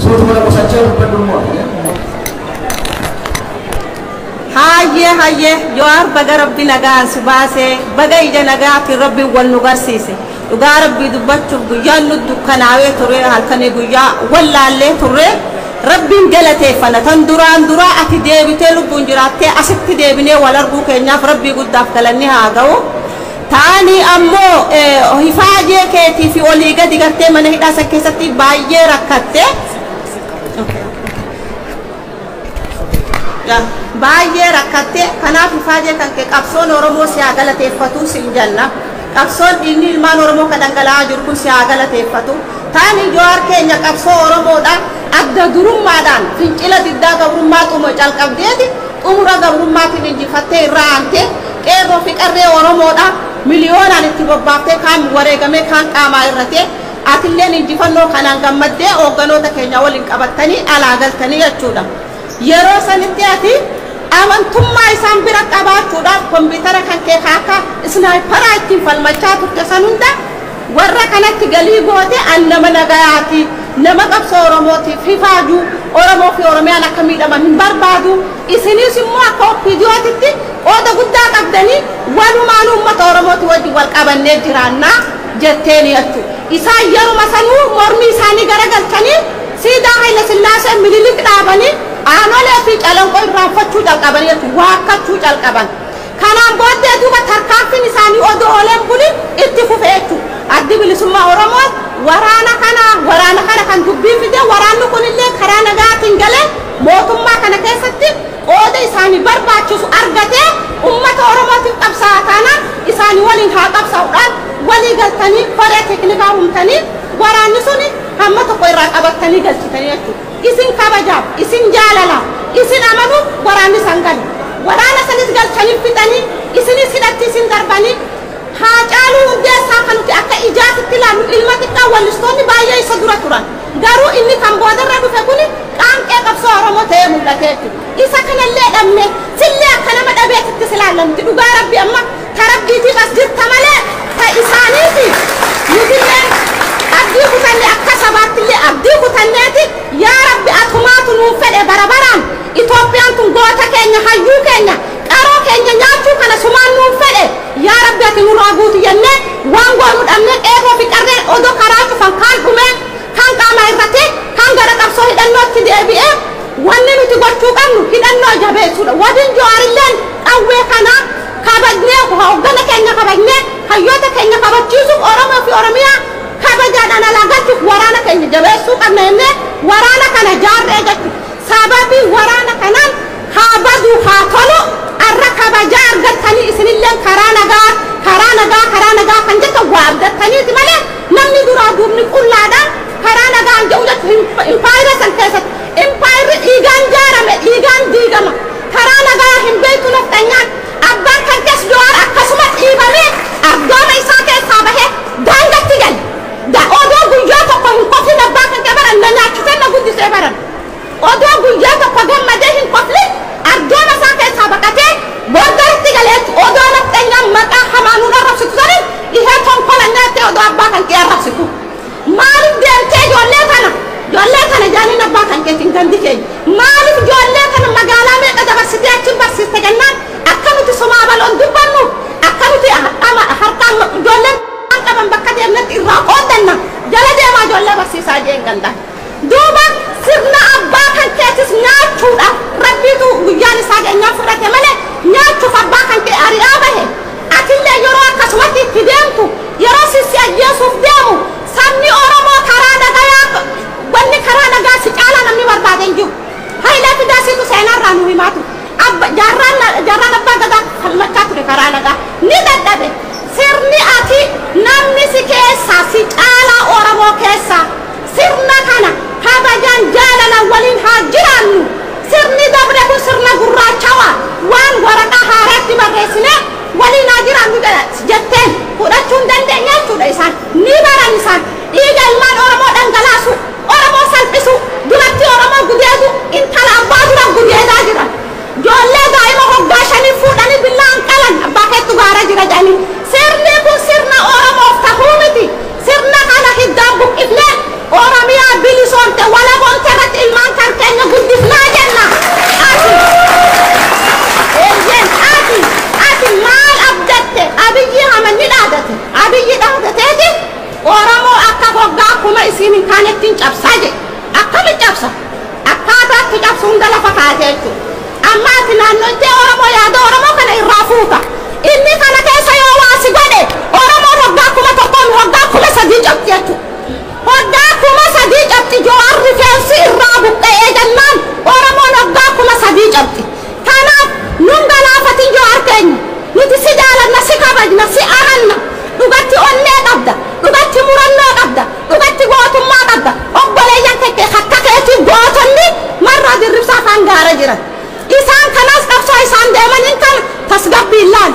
Suutuma qosachaa dubbadhu immoo. Hayyee hayyee, Jawaar, baga Rabbi nagaan si baasee, baga ija nagaatiin Rabbi wal nu garsiise. Dhugaa Rabbii dubbachuuf, guyyaan nu dukkanaawee ture, halkanii guyyaa wallaallee turre. Rabbiin galateeffana. Tan duraan duraa ati deebitee lubbuun jiraattee asitti deebinee wal arguu keenyaaf Rabbii guddaaf galanni haa ga'u. Taanii ammoo hifaajee keetii fi olii gadi gartee mana hidhaa san keessatti baay'ee rakkatte. Baay'ee rakkatte. Kanaaf ifaajee kan kee qabsoon Oromoo si haa galateeffatu siin jenna. Qabsoon dhiigni ilmaan Oromoo kan dhangala'aa jiru kun si haa galateeffatu. Taani Jawaar keenya, qabsoo Oromoodha adda durummaadhaan fincila diddaa gabrummaa xumura calqabdeeti xumura gabrummaatiin injifattee irraa aantee qeerroo fi qarree Oromoodha miliyoonaan itti bobbaaftee, kaan wareegamee, kaan qaamaa irratee, atilleen injifannoo kanaan gammaddee hoogganoota keenya waliin qabattanii alaa galtanii jechuudha. Yeroo sanitti ati amantummaa isaan bira qabaachuudhaaf kompiitara kan kee akka sniperaa ittiin falmachaa turte san hunda warra kanatti galii goote, an nama nagayaati, nama qabsoo Oromootiif hifaaju, Oromoo fi Oromiyaan akka miidhaman hin barbaadu, isinis immoo akka OPDOtitti qooda guddaa qabdanii walumaan uummata Oromooti wajjin wal qabannee jiraannaa jetteeni jechuudha. Isaan yeruma sanuu mormii isaanii garagalchanii siidaa Haayila Sillaasee Minilik dhaabanii Aanolee fi Calanqoo irraanfachuu calqaban jechuudha, waakkachuu calqaban. Kanaan booddee duuba tarkaanfiin isaanii odoo ooleen bulin itti fufe jechuudha. Addi Bilisummaa Oromoo waraana kana kan dubbii fide, waraanni kunillee karaa nagaatiin galee mootummaa kana keessatti qooda isaanii barbaachisu argatee ummata Oromootiif qabsaa'aa taanaan isaanii waliin haa qabsaa'uudhaan walii galtanii koree teeknikaa humtanii waraanni suni hamma tokko irraa qabattanii galchitanii jechuudha. Isin kabajaaf, isin jaalalaaf, isin amanuuf waraanni san gale. Waraana sanis galchanii fixanii isinis hidhatti isin darbanii. Haacaaluu Hundeessaa kan nuti akka ijaatitti ilaallu, ilma xiqqaa, wallistoonni baay'ee isa dura turan. Garuu inni kan boodarra dhufe kuni qaanqee qabsoo Oromoo ta'ee mul'ate jechuudha. Isa kanallee dhabne, sillee akka nama dhabeetitti silaalla nuti. Dhugaa Rabbi, amma ta Rabbiitiif as jirta malee ta isaaniiti. Nutillee abdii kutanne, akka sabaattillee abdii kutanneeti. Yaa Rabbi, atumaatu nuun fedhe bara baraan Itoophiyaan tun goota keenya, hayyuu keenya, qaroo keenya nyaachuu kana sumaan nuun fedhe. Yaa Rabbi, ati nurraa guutu jennee waan goonu dhabne. Qeerroo fi qarreen odoo karaa cufan, kaan dhumee, kaan qaama irratti, kaan gara qabsoo hidhannootti deebi'ee, wanni nuti gochuu qabnu hidhannoo jabeessuudha. Wadiin Jawaarilleen qawwee kana kabajnee, hoggana keenya kabajnee, hayyoota keenya kabachiisuuf, Oromoo fi Oromiyaa kabajaadhaan alaa galchuuf waraana keenya jabeessuu qabna jennee waraana kana jaarree jechuudha. Sababii waraana kanaan haa badu haa tolu arra kabajaa argattanii, isinillee karaa nagaa, karaa nagaa, karaa nagaa kan jettan waa abdattaniiti malee namni duraa duubni qullaadhaan karaa nagaan jedhu jechuudha. Impaayira san keessatti impaayirri dhiigaan jaarame dhiigaan diigama. Karaa nagaa hin beektu nafxanyaan. Abbaan kan keessa Jawaar akkasuma dhiibamee ardooma isaa keessaa bahee daangatti gale. Odoo guyyaa tokko hin koflin abbaa kan kee baran na nyaachisee na guddisee baran. Odoo guyyaa tokko gammadee hin koflin ardooma isaa keessaa baqatee bordaritti galeetti, odoo nafxanyaan maqaa hamaa nuun arrabsitu sanin ihee tonkolanyaatti odoo abbaa kan kee arrabsitu. Maaliif deemtee ijoollee tana jaaniin abbaa kan keetiin gandi keenya? Maaliif ijoollee tana magaalaa meeqa dabarsitee achi barsiiste jennaan, akka nuti somaa baloon dubbannu, akka nuti harkaan ijoolleen qaban bakka deemnetti irraa qoodanna, jala deemaa ijoollee barsiisaa jeen ganda. Duuba sirna abbaa kan keetis nyaachuudhaaf Rabbiitu guyyaan isaa geenyaan fudhate malee nyaachuuf abbaa kan kee ari'aa bahe. Atillee yeroo akkasumatti itti deemtu, yeroo sissi ajjeesuuf deemu, sabni Oromoo karaa nagayaa, wanni karaa nagaa si caalaa namni barbaade hin jiru. Hayilee Fidaasiitu seenaarraa nu himaatu. Jaarraan abbaa gadaa falmachaa ture karaa nagaa. Ni dadhabe. Sirni ati namni si keessaa si caalaa Oromoo keessaa sirna kana kabajaan jaalalaan waliin haa jiraannu. Sirni dabre kun sirna gurraachawaa waan waraqaa haaraatti barreessine waliin haa jiraannu jetteen fudhachuu hin dandeenye jechuudha isaan. Ni baran isaan dhiiga ilmaan Oromoo dhangalaasu, Oromoo salphisu, dubartii Oromoo gudeedu, intala abbaa dura gudeedaa jiran. Ijoollee daa'ima waggaa 5 fuudhanii billaan qalan, abbaa keettu gaara jira jedhanii. Sirni kun sirna Oromoof tahuu miti. Sirna kana hiddaan buqqifnee Oromiyaa bilisoomte walaboomte. jaara jiran. Isaan kanaas qabsoo isaan deemaniin kana tasgabbiin laal.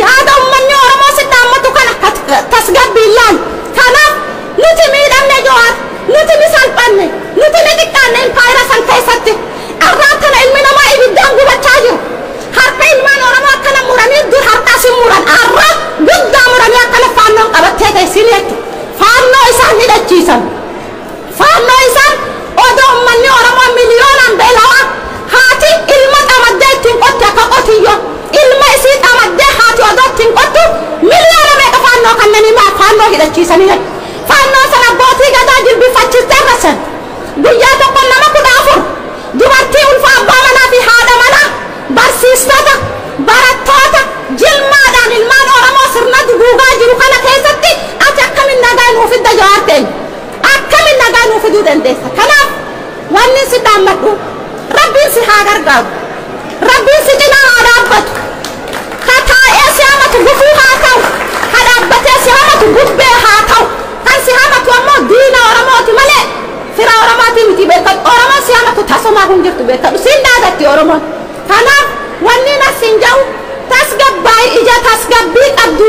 Yaada uummanni Oromoo si dhaammatu kana tasgabbiin laal. Kanaaf nuti miidhamne Jawaar, nuti ni salphanne, nuti ni xiqqaanne impaayera san keessatti. Arraan tana ilmi namaa ibiddaan gubachaa jiru. Harka ilmaan Oromoo akkana muranii dur harkaa si muran arra guddaa muranii akkana faannoon qabattee teessin jechuudha. Faannoo isaan hidhachiisan. Faannoo isaan odoo uummanni Oromoo miliyoonaan beelawaa haati ilma xamaddee ittiin qotti akka qotiyyoo ilma isii xamaddee haati odoo ittiin qottu miliyoona meeqa faannoo kanneen maa faannoo hidhachiisanii jechuudha. Faannoo sana abbootii gadaa jilbifachiistee irra guyyaa tokko nama 14 dubartii ulfa abbaa manaa fi haadha manaa barsiistota barattoota jilmaadhaan ilmaan Oromoo sirna duguugaa jiru kana keessatti ati akkamiin nagaa nuuf fidda Jawaar keenya? Akkamiin nagaa nuuf fiduu dandeessa? Kanaaf wanni si dhaammadhu Rabbiin si haa gargaaru. Rabbiin si cinaa haa dhaabbatu. Ka taa'ee si hamatu gufuu haa ta'u. Ka dhaabbatee si hamatu gubbee haa ta'u. Kan si hamatu ammoo diina Oromooti malee fira Oromooti miti beekadhu. Oromoon si hamatu tasumaa kun jirtu beekadhu. Siin dhaadatti Oromoon. Kanaaf wanni nas hin jiru tasgabbaa'ii ija tasgabbii qabdu